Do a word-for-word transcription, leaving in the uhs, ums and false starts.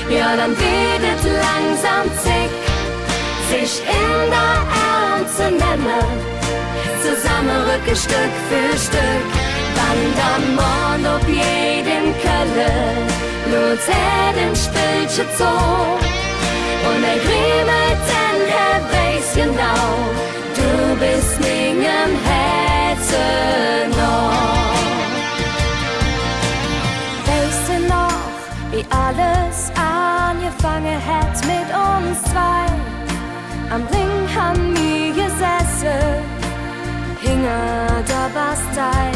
Jo, dann weed et langsam Zigg, sich en der Ärm ze nemme. Zesamme röcke Stöck för Stöck, wann der Mond opgeiht en Kölle, luurt hä dem Spillche zo. Un hä griemelt, denn hä weiß genau, do bes mingem Hätze noh. Weiß de noch, wie alles aangefange hät met uns zwei? Am Rhing han mir gesesse, hinger der Bastei.